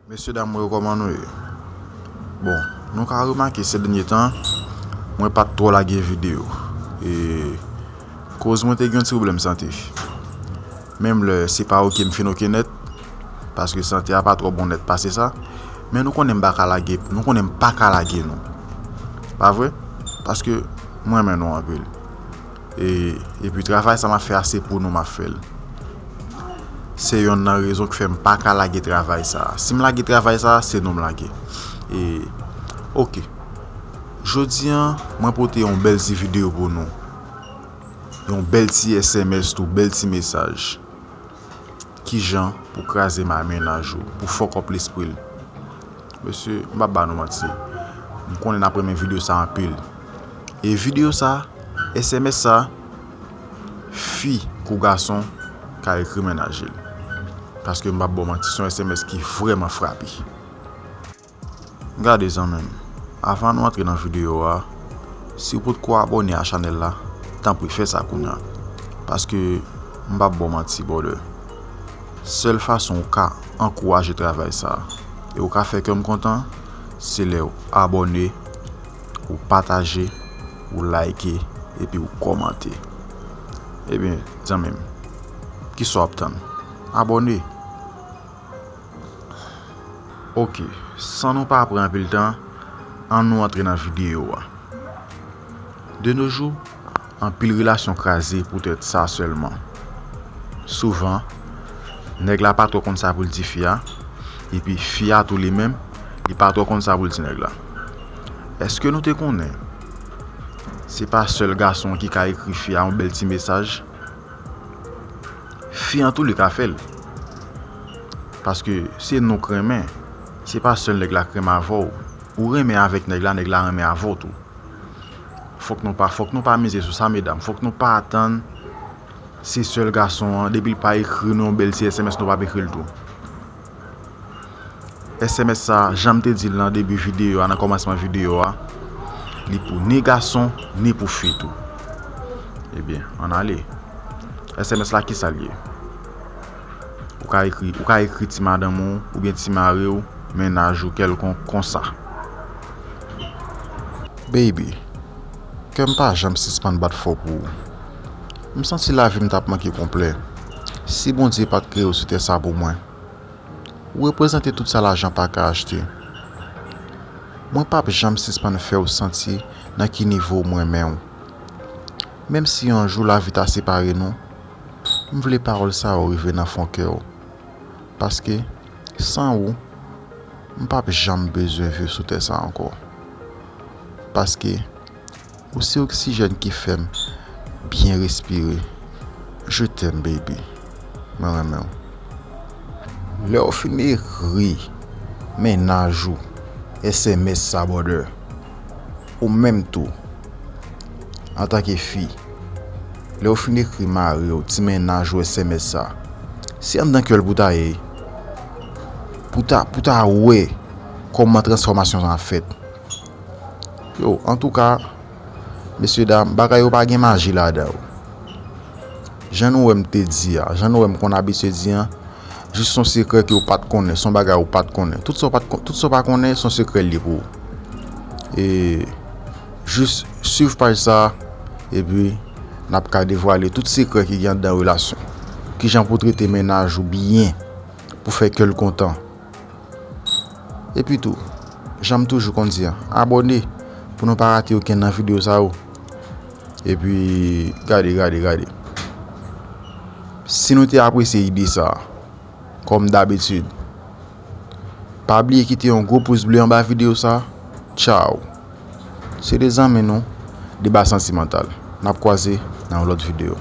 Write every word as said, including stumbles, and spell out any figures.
Mesye dam, mwen yo, kòman nou ye? Bon, nou ka remake se dènye tan, mwen pa t twò lage videyo. E koz mwen te gen yon ti pwoblèm sante. Menm lè se pa oke m fin oke nèt, paske sante a pa twò bon nèt pase sa. Men nou konnen m pa ka lage, nou konnen m pa ka lage nou. Pa vre? Paske mwen renmen nou anpil. E, epi travay sa m ap fè a, se pou nou m ap fè l. Se yonn nan rezon ki fè m pa ka lage travay sa. Si m lage travay sa, se nou m lage. E, oke. Jodi a, mwen pote yon bèl ti videyo pou nou. Yon bèl ti S M S tou, bèl ti mesaj. Kijan pou kraze may mennaj ou, pou fuck up lespri l. Mesye, m p ap ba nou manti. M konnen n ap renmen videyo sa anpil. E videyo sa, S M S sa, fi kou gason ka ekri mennaj li. Paske m p ap ba w manti, se yon S M S ki vrèman frape. Gade zanmi m, avan nou antre nan videyo a, si w potko abòne a chanèl la, tanpri fè sa kounya. Paske m p ap ba w manti, brother. Sèl fason w ka ankouraje travay sa a, e w ka fè kè m kontan, se lè w abòne, ou pataje, ou like, epi ou kòmante. Ebyen, zanmi m, kisa w ap tann? Abòne! Oke, san nou pa pran anpil tan, ann nou antre nan videyo a. De nos jours, anpil relasyon kraze poutèt sa sèlman. Souvan, nèg la pa twò konn sa pou l di fi a, epi fi a tou li menm, li pa twò konn sa pou l di nèg la. Èske nou te konnen se pa sèl gason ki ka ekri fi a yon bèl ti mesaj? Fi an tou li ka fè l. Paske se nou k renmen. Se pa sèl nèg la k renmen avè w. Ou renmen avèk nèg la, nèg la renmen avè w tou. Fòk nou pa, fòk nou pa mize sou sa, medam. Fòk nou pa atann se sèl gason an, depi l pa ekri nou yon bèl ti S M S, nou p ap ekri l tou. S M S sa, jan m te di l nan debi videyo a, nan kòmansman videyo a, li pou ni gason, ni pou fi tou. Ebyen, ann ale. S M S la, kisa l ye? Ou ka ekri, ou ka ekri ti madanm ou, oubyen ti mari w, mennaj ou kèlkonk konsa. Baby, kè m pa janm sispann bat fò pou ou. M santi lavi m t ap manke konplè si Bondye pa t kreye w sou tè sa pou mwen. Ou reprezante tout sa lajan pa ka achte. Mwen p ap janm sispann fè w santi nan ki nivo m renmen w. Menm si yon jou lavi ta separe nou, m vle pawòl sa yo rive nan fon kè w. Paske, san ou, m p ap janm bezwen viv sou tè sa ankò. Paske, ou se oksijèn ki fè m byen respire. Je t'aime, baby. Mwen renmen w. Lè w fin ekri mennaj ou S M S sa, brother, ou menm tou, antanke fi, lè w fin ekri mari w ti mennaj ou S M S sa, se anndan kè l pou ta ye, pou ta, pou ta wè kòman transfòmasyon sa ap fèt. Yo, antouka, mesye dam, bagay yo pa gen maji ladan yo. Jan nou wè m te di a, jan nou wè m konn abitye di a, jis se yon sekrè ke w pa t konnen, se yon bagay ou pa t konnen. Tout sa w pa t kon-, tout sa w pa konnen, se yon sekrè l ye pou ou. E jis swiv paj sa, epi n ap ka devwale tout sekrè ki gen anndan relasyon. Kijan pou w trete mennaj ou byen, pou fè kè l kontan. Epi tou, jan m toujou konn di a, abòne pou nou pa rate okenn nan videyo sa yo. Epi, gade, gade, gade. Si nou te apresye ide sa, kòm dabitid, pa bliye kite yon gwo pous ble anba videyo sa. Tchaw! Se te zanmi nou, Deba Santimantal. N ap kwaze nan yon lòt videyo.